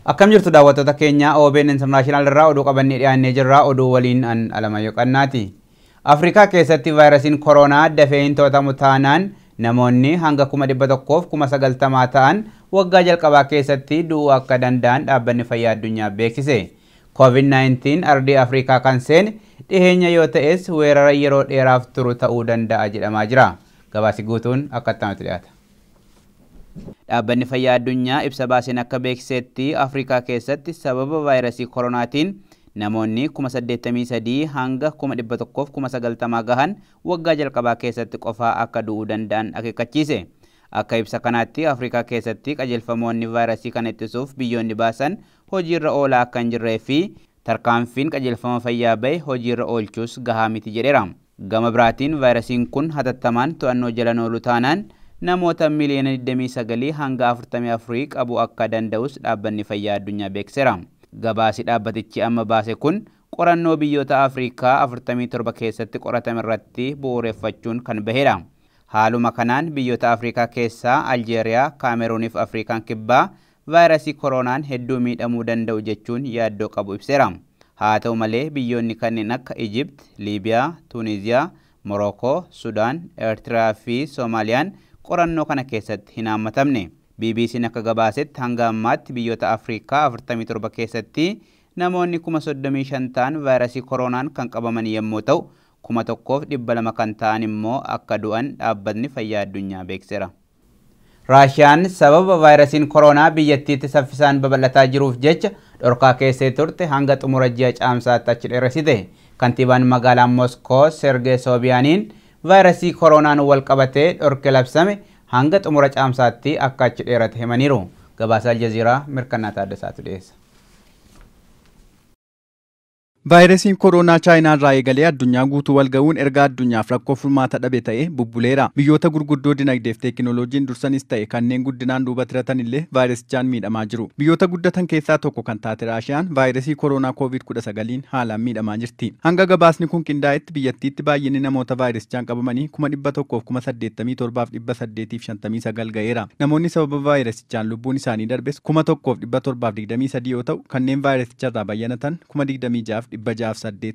Akkam jirtu daawwattoota keenya OBN International irraa oduu qabannee dhiyaannee jirra. Oduu waliin an Alamayyoo Qannaati. Afrikaa keessatti vaayirasiin koronaa dafee hin to'atamu taanaan namoonni hanga 190,000 ta'an waggaa jalqabaa keessatti du'uu akka danda'an dhaabbanni fayyaa addunyaa beeksise. COVID-19 ardii Afrikaa kan seene dhiheenya yoo ta'es weerara yeroo dheeraaf turu ta'uu danda'a jedhamaa jira. Gabaasi guutuun akka itti dhiyaata. Dhaabbanni fayyaa addunyaa ibsa baaseen akka beeksisetti Afrikaa keessatti sababa vaayirasii koronaatiin namoonni 83,000 hanga 190,000 gahan waggaa jalqabaa keessatti qofaa akka du'uu danda'an akeekkachiise. Akka ibsa kanaatti Afrikaa keessatti qajeelfamoonni vaayirasii kana ittisuuf biyyoonni baasan hojiirra oolaa akka hin jirree fi tarkaanfiin qajeelfama fayyaa bahe hojiirra oolchuus gahaa miti jedheera. Gama biraatiin vaayirasiin kun hatattamaan to'annoo jala oolu taanaan namoota miliyoona 29 hanga 44 qabu akka danda'us dhaabbanni fayyaa addunyaa beeksiseera. Gabaasi dhaabbatichi amma baase kun qorannoo biyyoota Afrikaa 47 keessatti qoratame irratti bu'uureffachuun kan bahedha. Haaluma kanaan biyyoota Afrikaa keessaa Aljeeriyaa, Kaameruunii fi Afrikaan kibbaa vaayirasii koronaan hedduu miidhamuu danda'u jechuun yaaddoo qabu ibseera. Haa ta'u malee biyyoonni kanneen akka Ijipt, Liibiyaa, Tuuniziyaa, Morookoo, Sudaan, Eertiraa fi Soomaaliyaan qorannoo kana keessatti hin haammatamne. BBC'n akka gabaasetti hanga ammaatti biyyoota Afrikaa 47 keessatti namoonni 35,000 ta'an vaayirasii koronaan kan qabaman yommuu ta'u, 1,200 kan ta'an immoo akka du'an dhaabbatni fayyaa addunyaa beeksiseera. Raashiyaan sababa vaayirasiin koronaa biyyattiitti saffisaan babal'ataa jiruuf jecha dhorkaa keessee turte hanga xumura ji'a caamsaatti achi dheeressite. Kantiibaan magaalaa Moskoo Sergee Soobiyaanin vaayirasii koronaan wal qabatee dhorke labsame hanga xumura caamsaatti akka achi dheerate himaniiru. Gabaasa Aljazeeraa Mirkannaa Taaddasaatu dhiyeessa. Vaayirasiin koronaa Chaayinaa irraa eegalee addunyaa guutuu wal ga'uun erga addunyaaf rakkoo furmaata dhabe ta'ee bubbuleera. Biyyoota gurguddoo dinagdeef teekinooloojiin dursanis ta'e kanneen guddinaan duuba tiratan illee vaayirasichaan miidhamaa jiru. Biyyoota guddatan keessaa tokko kan taate Raashiyaan vaayirasii koronaa COVID-19 haalaan miidhamaa jirti. Hanga gabaasni kun qindaa'etti biyyattiitti baay'inni namoota vaayirasichaan qabamanii 187,859 ga'eera. Namoonni sababa vaayirasichaan lubbuun isaanii darbes 1,723 yoo ta'u kanneen vaayirasicharraa bayyanatan 26,608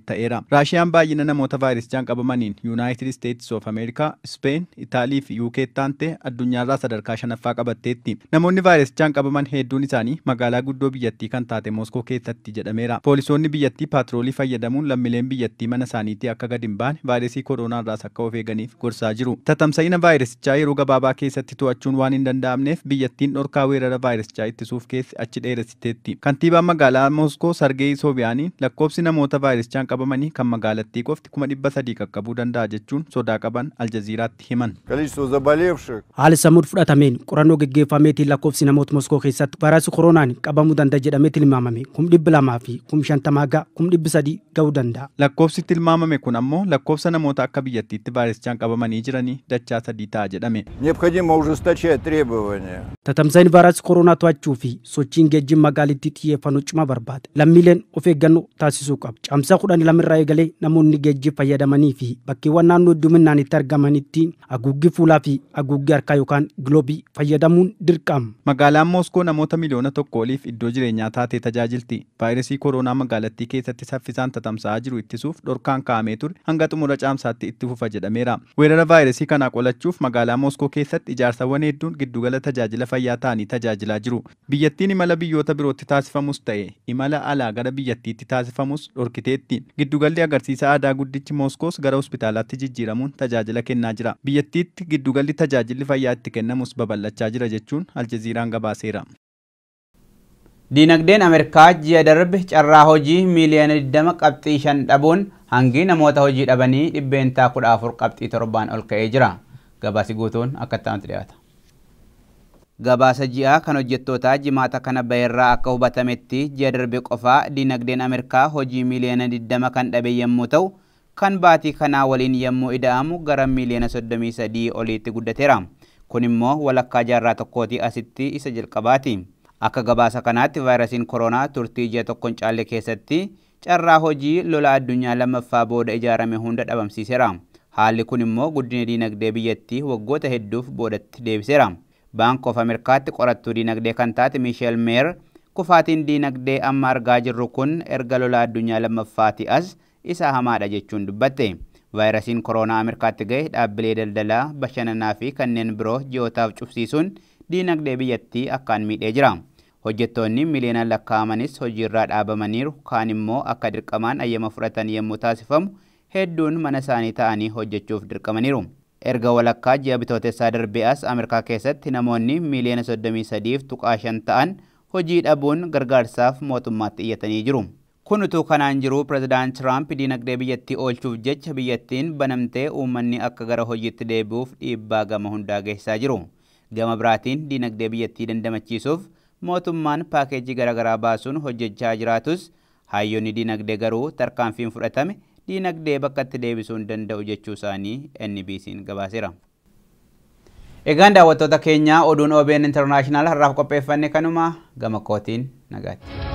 ta'eera. Raashiyaan baay'ina namoota vaayirasichaan qabamaniin Yuunaayitid Isteetsi of Ameerikaa, Speen, Itaalii fi UK taante addunyaarraa sadarkaa shanaffaa qabatteetti. Namoonni vaayirasichaan qabaman hedduun isaanii magaalaa guddoo biyyattii kan taate Moskoo keessatti jedhameera. Poolisoonni biyyattii paatroolii fayyadamuun lammiileen biyyattii mana isaaniitii akka gad hin baane vaayirasii koronaarraas akka of eeganiif gorsaa jiru. Tatamsa'ina vaayirasichaa yeroo gabaabaa keessatti to'achuun waan hin danda'amneef biyyattiin dhorkaa weerara vaayirasichaa ittisuuf keessa achi dheeressiteetti. Kantiibaan magaalaa Moskoo Sargeey Soobiyaanin lakkoofsi namoota vaayirasichaan qabamanii kan magaalattii qofti 300,000 qaqqabuu danda'a jechuun sodaa qaban Aljazeeraatti himan. Количество заболевших Haala sammuu fudhatameen qorannoo geggeeffameetiin lakkoofsi namoota Moskoo keessatti vaayirasii koronaan qabamuu danda'a jedhamee tilmaamame 200,000 fi 50,000 300,000 ga'uu danda'a. Lakkoofsi tilmaamame kun ammoo lakkoofsa namoota akka biyyattiitti vaayirasichaan qabamanii jiranii dachaa sadii ta'a jedhame. Необходимо ужесточать требования. Tatamsa'in vaayirasii koronaa to'achuu fi sochiin geejjiba magaalittii xiyyeeffannoo cimaa barbaada. Lammiileen of eeggannoo taasisuu qabu. Caamsaa 12 irraa eegalee namoonni geejjiba fayyadamanii fi bakkeewwan naannoo hedduminaan itti argamanitti haguuggii fuulaa fi haguuggii harkaa yookaan giloobii fayyadamuun dirqama. Magaalaan Moskoo namoota miliyoona tokko oliif iddoo jireenyaa taatee tajaajilti. Vaayirasii koronaa magaalattii keessatti saffisaan tatamsa'aa jiru ittisuuf dhorkaan kaa'amee ture hanga xumura caamsaatti itti fufa jedhameera. Weerara vaayirasii kanaa qolachuuf magaalaa Moskoo keessatti ijaarsawwan hedduun giddugala tajaajila fayyaa ta'anii tajaajilaa jiru. Biyyattiin imala biyyoota birootti taasifamus ta'e imala alaa gara biyyattiitti taasifamus dhorkiteetti. Giddugalli agarsiisa aadaa guddichi Moskoos gara hospitaalaatti jijjiiramuun tajaajila kennaa jira. Biyyattiitti giddugalli tajaajilli fayyaa itti kennamus babal'achaa jira jechuun Aljazeeraan gabaaseera. Diinagdeen Ameerikaa ji'a darbe carraa hojii miiliyoona 20.5 dhabuun hangi namoota hojii dhabanii 14.7% ol ka'ee jira. Gabaasi guutuun akka itti dhiyaata. Gabaasa ji'aa kan hojjettootaa jimaata kana baheerraa akka hubatametti ji'a darbe qofaa diinagdeen Ameerikaa hojii miiliyoona 20 kan dhabe yommuu ta'u kan baatii kanaa waliin yommuu ida'amu gara miiliyoona 33 oliitti guddateera. Kun immoo walakkaa jaarraa tokkootii asitti isa jalqabaati. Akka gabaasa kanaatti vaayirasiin koronaa turtii ji'a tokkoon caalle keessatti carraa hojii lola addunyaa lammaffaa booda ijaarame hunda dhabamsiiseera. Haalli kun immoo guddina diinagdee biyyattii waggoota hedduuf boodatti deebiseera. Bank of Ameerikaatti qorattuu diinagdee kan taate Miisheel Meer Kufaatiin diinagdee amma argaa jirru kun erga lola addunyaa lammaffaati as isa hamaadha jechuun dubbatte. Vaayirasiin koronaa Ameerikaatti gahe dhaabbilee daldalaa, bashannanaa fi kanneen biroo ji'ootaaf cufsiisuun diinagdee biyyattii akkaan miidhee jira. Hojjettoonni miliyoonaan lakkaa'amanis hojiirraa dhaabamaniiru, kaan immoo akka dirqamaan ayyama fudhatan yommuu taasifamu hedduun mana isaanii ta'anii hojjechuuf dirqamaniiru. Erga walakkaa ji'a bitootessaa darbee as Ameerikaa keessatti namoonni miliyoona 33.5 ta'an hojii dhabuun gargaarsaaf mootummaatti iyyatanii jiru. Kun utuu kanaan jiru Pireezidaant Tiraamp diinagdee biyyattii oolchuuf jecha biyyattiin banamtee uummanni akka gara hojiitti deebi'uuf dhiibbaa gama hundaa geessisaa jiru. Gama biraatiin diinagdee biyyattii dandamachiisuuf mootummaan paakeejii garaagaraa baasuun hojjechaa jiraatus hayyoonni diinagdee garuu tarkaanfiin fudhatame diinagdee bakkatti deebisuu hin danda'u jechuu isaanii NBC'n gabaaseera. Egaan daawwattoota keenya oduun OBN International har'aaf qopheeffanne kanuma gama kootiin nagaatti.